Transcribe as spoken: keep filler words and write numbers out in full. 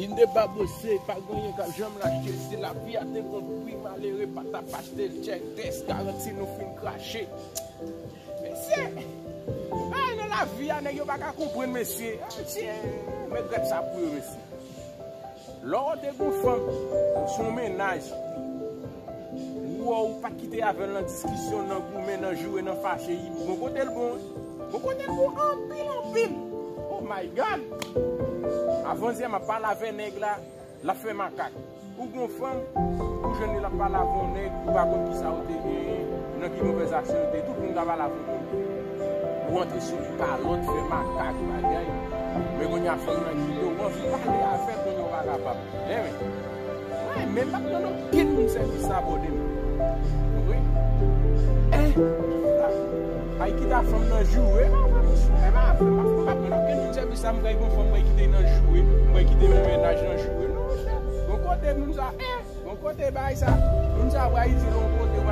Inde babose, pa gen anyen k ap janm rachte. Si lavi a te gon pri, malere pa t ap achte l. Tchèk tès, garanti nou fin krache. Mesye, bagay nan lavi a, nèg yo pa ka konprann, mesye. Ayisyen, men trèt sa pou yo, mesye. Lè w te gon fanm, ou sou yon mennaj, ou wè ou pa t kite avè l nan diskisyon, nan goumen, nan joure, nan fache, bon kote l bon, wi. Bon kote l bon anpil, anpil. Oh my God! Avan yè m ap pale avè nèg la, l ap fè makak. Ou gon fanm, ou jwenn li l ap pale avè yon nèg, ou pa konn kisa yo te genyen, nan ki konvèsasyon yo te ye, tout moun ka pale avè yon moun. Ou antre sou li kalòt, fè makak, bagay. Men kounye a fanm nan kite w, ou anvi pale avè l, kounye a w pa kapab. Enben, mwen menm m p ap rann okenn moun sèvis sa, bòde m. Konprann? Eh, ay kite fanm nan joure, e pa vre, mesye, e pa vre, m p ap rann okenn moun sèvis sa, m pral gon fanm, m pral kite nan joure, m pral kite yon mennaj nan joure. Non, monchè, bon kote moun sa, eh, bon kote bagay sa, moun sa pral itil yon kote,